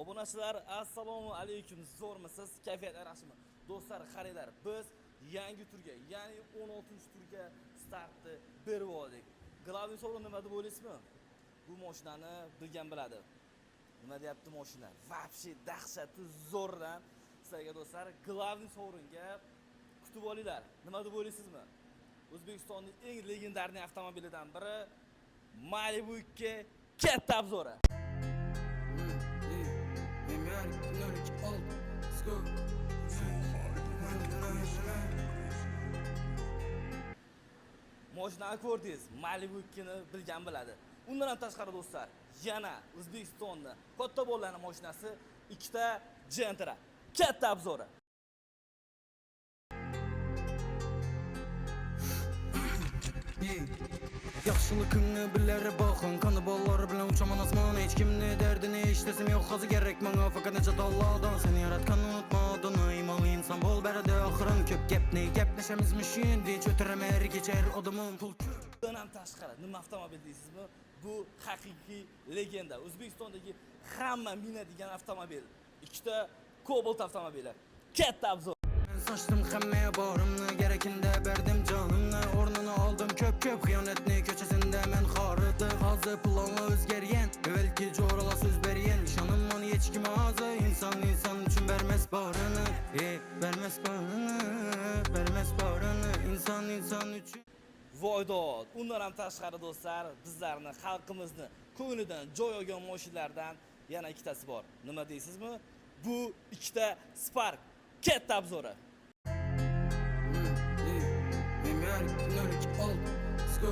Obunachilar, assalomu alaykum. Zo'rmisiz? Kayfiyatlar yaxshimi? Do'stlar, qaranglar, biz yangi turga, ya'ni 16-turga startni berib oldik. Главный sovrin nima deb o'ylaysizmi? Bu mashinani bilgan biladi. Nima deyapti mashina? Вообще dahshati zo'rdan. Sizlarga do'stlar, главный sovringa kutib olinglar. Nima deb o'ylaysizmi? O'zbekistonning eng легендарный avtomobilidan biri Malibu 2 katta обзор i. Memar 02 Let's go. Moshinani ko'rdingiz, Malibu 2ni bilgan biladi. Undan ham tashqari do'stlar, yana O'zbekistonni katta bolalarning mashinasi ikkita Gentra. Katta обзор i. Yaxshilikingni bilar baxın. Qani bollar bilan uçaman osmon. Hech kimni derdini eshitasim yo'q hozir kerak manga faqat necha dollardan. Seni yaratgan unutma adını. Imonli inson bo'l beradi oxirin. Ko'p gapni gaplashamiz endi. Cho'tirama er kechar odamim pul ko'p. Bundan ham tashqari nima avtomobil deysizmi? Bu haqiqiy legenda. O'zbekistondagi hamma minadigan avtomobil. Ikkita Cobalt avtomobili. Katta обзор. Saçtım hammaya borimni Gerekinde berdim canımni. O'rnini oldim ko'p ko'p xiyonatni. Ko'chasida men xoridi. Hozir planla o'zgargan. Avvalgi jo'ralar so'z bergan. Ishonamman hech kim hozir. Inson inson uchun bermas borini. Bermas borini. Bermas borini. Inson inson uchun. Voydod. Undan ham tashqari do'stlar, bizlarni xalqimizni ko'nglidan joy olgan mashinalardan yana ikkitasi bor. Nima deysizmi? Bu ikkita Spark. Katta обзор i. Memar 02 Let's go.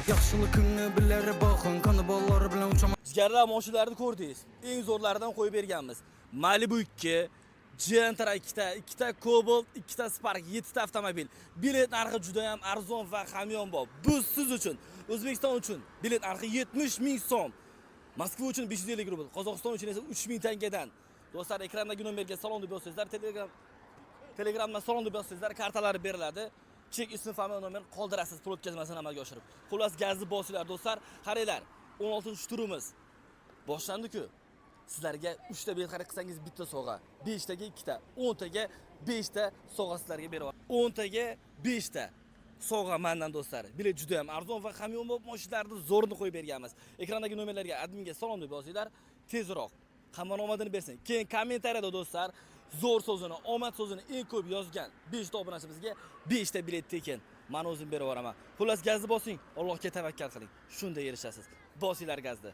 Yaxshilikingni bilar baxın. Qani bollar bilan uçaman. Jigarlar, mashinalarni ko'rdingiz. Eng zo'rlaridan qo'yib berganmiz. Malibu 2, Gentra ikkita, ikkita Cobalt, ikkita Spark, 7 ta avtomobil. Bilet narxi juda ham arzon va hamyonbop. Bu siz uchun, O'zbekiston uchun bilet narxi 70 ming so'm. Moskva uchun 550 rubl, Qozog'iston uchun esa 3000 tangadan. Do'stlar, ekrandagi nomerga salom deb yozsangizlar, Telegramdan salom deb yozsangizlar, kartalari beriladi. Chek, ism, familiya, nomer qoldirasiz, pul o'tkazmasini amalga oshirib. Xullas, gazni bosinglar do'stlar. Qaranglar, 16-turimiz boshlandi-ku. Sizlarga 3 ta bilet xarid qilsangiz bitta sovg'a, 5 taga 2 ta, 10 taga 5 ta sovg'a sizlarga beraman. 10 taga 5 ta sovg'a mendan do'stlar. Bilet juda ham arzon va hamyonbop mashinalarni zo'rini qo'yib berganmiz. Ekrandagi nomerlarga adminga salom deb yozinglar, tezroq hammani omadini bersin. Keyin kommentariyada do'stlar zo'r so'zini, omad so'zini eng ko'p yozgan 5 ta obunachimizga 5 ta bilet tekin. Men o'zim berib yuboraman. Xullas, gazni bosing, Allohga tavakkal qiling. Shunda erishasiz. Bosinglar gazni.